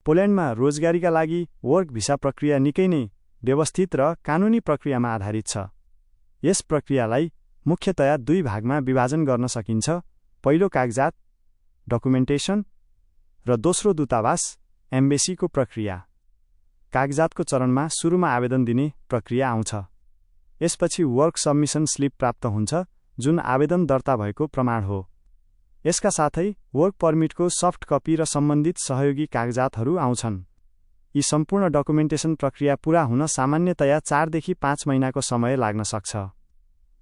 पोल्यान्डमा रोजगारीका लागि work visa प्रक्रिया निकै नै व्यवस्थित र कानुनी प्रक्रियामा आधारित छ। यस प्रक्रियालाई मुख्यतया दुई भागमा विभाजन गर्न सकिन्छ। पहिलो कागजात डकुमेन्टेसन र दोस्रो दूतावास एम्बेसीको प्रक्रिया। कागजातको चरणमा सुरुमा आवेदन दिने प्रक्रिया आउँछ। यसपछि वर्क सबमिसन स्लिप प्राप्त हुन्छ, जुन आवेदन दर्ता भएको प्रमाण हो। यसका साथै वर्क परमिटको सफ्ट कपी र सम्बन्धित सहयोगी कागजातहरू आउँछन्। यी सम्पूर्ण डकुमेन्टेसन प्रक्रिया पूरा हुन सामान्यतया 4 देखि 5 महिनाको समय लाग्न सक्छ।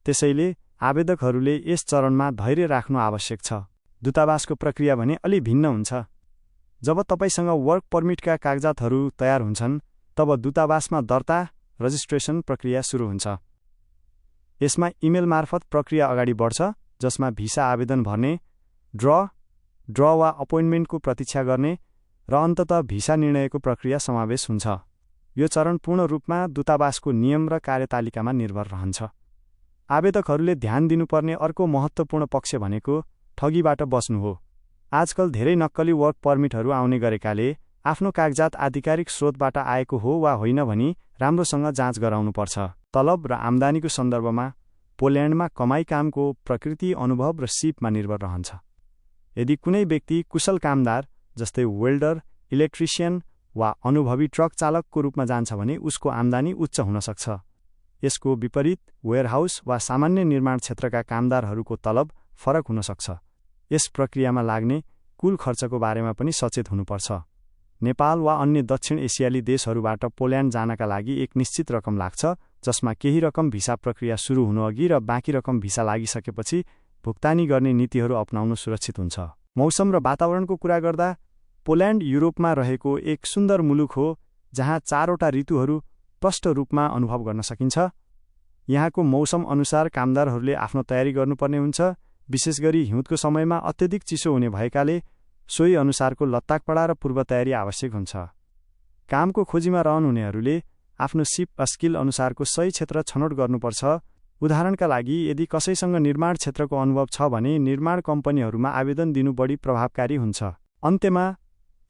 त्यसैले आवेदकहरूले यस चरणमा धैर्य राख्नु आवश्यक छ। दूतावासको प्रक्रिया भने अलि भिन्न हुन्छ। जब तपाईसँग वर्क परमिटका कागजातहरू तयार हुन्छन्, तब दूतावासमा दर्ता रजिस्ट्रेसन प्रक्रिया सुरु हुन्छ। यसमा इमेल मार्फत प्रक्रिया अगाडि बढ्छ, जसमा भिसा आवेदन भर्ने, ड्र वा अपोइन्टमेन्टको प्रतीक्षा गर्ने र अन्ततः भिसा निर्णयको प्रक्रिया समावेश हुन्छ। यो चरण पूर्ण रूपमा दूतावासको नियम र कार्यतालिकामा निर्भर रहन्छ। आवेदकहरूले ध्यान दिनुपर्ने अर्को महत्त्वपूर्ण पक्ष भनेको ठगीबाट बच्नु हो। आजकल धेरै नक्कली वर्क परमिटहरू आउने गरेकाले आफ्नो कागजात आधिकारिक स्रोतबाट आएको हो वा होइन भनी राम्रोसँग जाँच गराउनुपर्छ। तलब र आम्दानीको सन्दर्भमा पोल्यान्डमा कमाई कामको प्रकृति, अनुभव र सिपमा निर्भर रहन्छ। यदि कुनै व्यक्ति कुशल कामदार जस्तै वेल्डर, इलेक्ट्रिसियन वा अनुभवी ट्रक चालकको रूपमा जान्छ भने उसको आम्दानी उच्च हुन सक्छ। यसको विपरीत वेयरहाउस वा सामान्य निर्माण क्षेत्रका कामदारहरूको तलब फरक हुन सक्छ। यस प्रक्रियामा लाग्ने कुल खर्चको बारेमा पनि सचेत हुनुपर्छ। नेपाल वा अन्य दक्षिण एसियाली देशहरूबाट पोल्यान्ड जानका लागि एक निश्चित रकम लाग्छ, जसमा केही रकम भिसा प्रक्रिया सुरु हुनुअघि र बाँकी रकम भिसा लागिसकेपछि भुक्तानी गर्ने नीतिहरू अपनाउनु सुरक्षित हुन्छ। मौसम र वातावरणको कुरा गर्दा पोल्यान्ड युरोपमा रहेको एक सुन्दर मुलुक हो, जहाँ 4वटा ऋतुहरू स्पष्ट रूपमा अनुभव गर्न सकिन्छ। यहाँको मौसम अनुसार कामदारहरूले आफ्नो तयारी गर्नुपर्ने हुन्छ, विशेष गरी हिउँदको समयमा अत्यधिक चिसो हुने भएकाले सोही अनुसारको लत्ताकपडा र पूर्व तयारी आवश्यक हुन्छ। कामको खोजीमा रहनुहुनेहरूले आफ्नो सिप स्किल अनुसारको सही क्षेत्र छनौट गर्नुपर्छ। उदाहरणका लागि, यदि कसैसँग निर्माण क्षेत्रको अनुभव छ भने निर्माण कम्पनीहरूमा आवेदन दिनु बढी प्रभावकारी हुन्छ। अन्त्यमा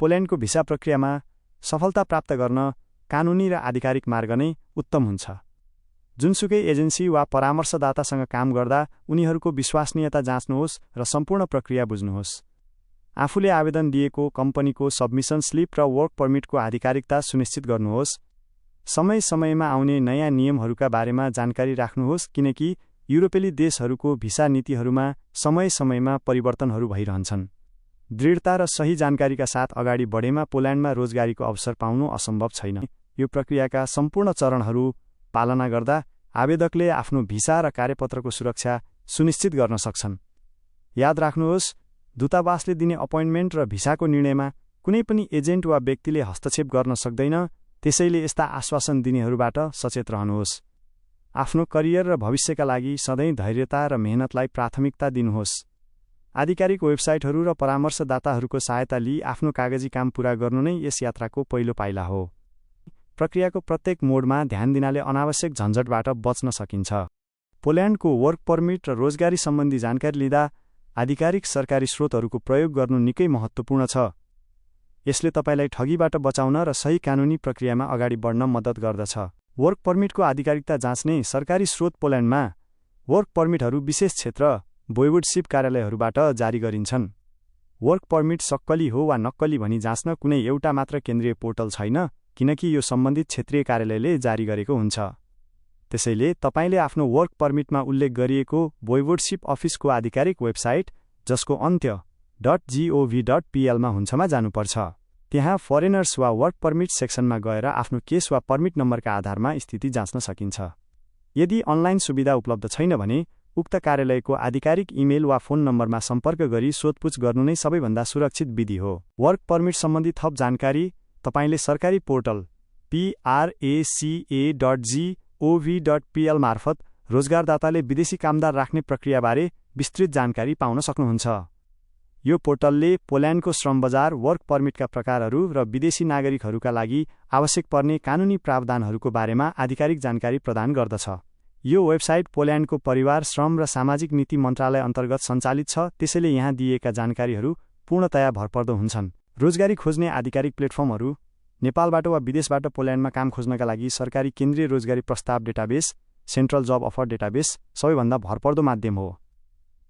पोल्यान्डको भिसा प्रक्रियामा सफलता प्राप्त गर्न कानुनी र आधिकारिक मार्ग नै उत्तम हुन्छ। जुनसुकै एजेन्सी वा परामर्शदातासँग काम गर्दा उनीहरूको विश्वसनीयता जाँच्नुहोस् र सम्पूर्ण प्रक्रिया बुझ्नुहोस्। आफूले आवेदन दिएको कम्पनीको सबमिसन स्लिप र वर्क परमिटको आधिकारिकता सुनिश्चित गर्नुहोस्। समय समयमा आउने नयाँ नियमहरूका बारेमा जानकारी राख्नुहोस्, किनकि युरोपेली देशहरूको भिसा नीतिहरूमा समय समयमा परिवर्तनहरू भइरहन्छन्। दृढता र सही जानकारीका साथ अगाडि बढेमा पोल्यान्डमा रोजगारीको अवसर पाउनु असम्भव छैन। यो प्रक्रियाका सम्पूर्ण चरणहरू पालना गर्दा आवेदकले आफ्नो भिसा र कार्यपत्रको सुरक्षा सुनिश्चित गर्न सक्छन्। याद राख्नुहोस्, दूतावासले दिने अपोइन्टमेन्ट र भिसाको निर्णयमा कुनै पनि एजेन्ट वा व्यक्तिले हस्तक्षेप गर्न सक्दैन, त्यसैले यस्ता आश्वासन दिनेहरूबाट सचेत रहनुहोस्। आफ्नो करियर र भविष्यका लागि सधैँ धैर्यता र मेहनतलाई प्राथमिकता दिनुहोस्। आधिकारिक वेबसाइटहरू र परामर्शदाताहरूको सहायता लिई आफ्नो कागजी काम पूरा गर्नु नै यस यात्राको पहिलो पाइला हो। प्रक्रियाको प्रत्येक मोडमा ध्यान दिनाले अनावश्यक झन्झटबाट बच्न सकिन्छ। पोल्यान्डको वर्क परमिट र रोजगारी सम्बन्धी जानकारी लिँदा आधिकारिक सरकारी स्रोतहरूको प्रयोग गर्नु निकै महत्त्वपूर्ण छ। यसले तपाईलाई ठगीबाट बचाउन र सही कानुनी प्रक्रियामा अगाडि बढ्न मद्दत गर्दछ। वर्क परमिटको आधिकारिकता जाँच्ने सरकारी स्रोत पोल्यान्डमा वर्क परमिटहरू विशेष क्षेत्र बोइवुडसिप कार्यालयहरूबाट जारी गरिन्छन्। वर्क परमिट सक्कली हो वा नक्कली भनी जाँच्न कुनै एउटा मात्र केन्द्रीय पोर्टल छैन, किनकि यो सम्बन्धित क्षेत्रीय कार्यालयले जारी गरेको हुन्छ। त्यसैले तपाईले आफ्नो वर्क परमिटमा उल्लेख गरिएको बोइवुडसिप अफिसको आधिकारिक वेबसाइट, जसको अन्त्य .gov.pl मा हुन्छमा जानुपर्छ। त्यहाँ फरेनर्स वा वर्क परमिट सेक्सनमा गएर आफ्नो केस वा परमिट नम्बरका आधारमा स्थिति जाँच्न सकिन्छ। यदि अनलाइन सुविधा उपलब्ध छैन भने उक्त कार्यालयको आधिकारिक इमेल वा फोन नम्बरमा सम्पर्क गरी सोधपुछ गर्नु नै सबैभन्दा सुरक्षित विधि हो। वर्क परमिट सम्बन्धी थप जानकारी तपाईले सरकारी पोर्टल praca.gov.pl मार्फत रोजगारदाताले विदेशी कामदार राख्ने प्रक्रियाबारे विस्तृत जानकारी पाउन सक्नुहुन्छ। यो पोर्टलले पोल्यान्डको श्रम बजार, वर्क परमिटका प्रकारहरू र विदेशी नागरिकहरूका लागि आवश्यक पर्ने कानुनी प्रावधानहरूको बारेमा आधिकारिक जानकारी प्रदान गर्दछ। यो वेबसाइट पोल्यान्डको परिवार, श्रम र सामाजिक नीति मन्त्रालय अन्तर्गत सञ्चालित छ, त्यसैले यहाँ दिइएका जानकारीहरू पूर्णतया भरपर्दो हुन्छन्। रोजगारी खोज्ने आधिकारिक प्लेटफर्महरू नेपालबाट वा विदेशबाट पोल्यान्डमा काम खोज्नका लागि सरकारी केन्द्रीय रोजगारी प्रस्ताव डेटाबेस, सेन्ट्रल जब अफर डेटाबेस सबैभन्दा भरपर्दो माध्यम हो।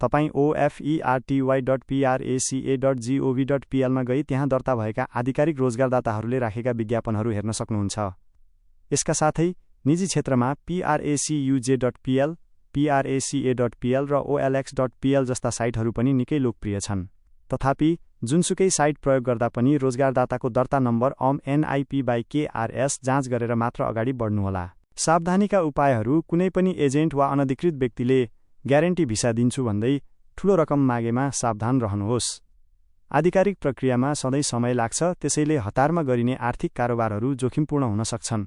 तपाईँ oferty.pray.gov.pl मा गई त्यहाँ दर्ता भएका आधिकारिक रोजगारदाताहरूले राखेका विज्ञापनहरू हेर्न सक्नुहुन्छ। यसका साथै निजी क्षेत्रमा pracuj.pl, praca.pl र olx.pl जस्ता साइटहरू पनि निकै लोकप्रिय छन्। तथापि, जुनसुकै साइट प्रयोग गर्दा पनि रोजगारदाताको दर्ता नम्बर NIP/KRS जाँच गरेर मात्र अगाडि बढ्नुहोला। सावधानीका उपायहरू कुनै पनि एजेन्ट वा अनधिकृत व्यक्तिले ग्यारेन्टी भिसा दिन्छु भन्दै ठूलो रकम मागेमा सावधान रहनुहोस्। आधिकारिक प्रक्रियामा सधैँ समय लाग्छ, त्यसैले हतारमा गरिने आर्थिक कारोबारहरू जोखिमपूर्ण हुन सक्छन्।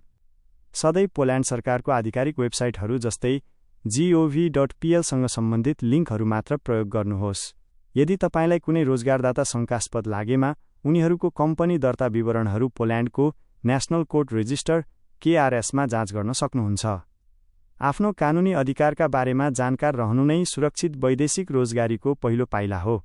सधैँ पोल्यान्ड सरकारको आधिकारिक वेबसाइटहरू जस्तै gov.pl सँग सम्बन्धित लिङ्कहरू मात्र प्रयोग गर्नुहोस्। यदि तपाईँलाई कुनै रोजगारदाता शङ्कास्पद लागेमा उनीहरूको कम्पनी दर्ता विवरणहरू पोल्यान्डको नेसनल कोर्ट रेजिस्टर KRS मा जाँच गर्न सक्नुहुन्छ। आफ्नो कानुनी अधिकारका बारेमा जानकार रहनु नै सुरक्षित वैदेशिक रोजगारीको पहिलो पाइला हो।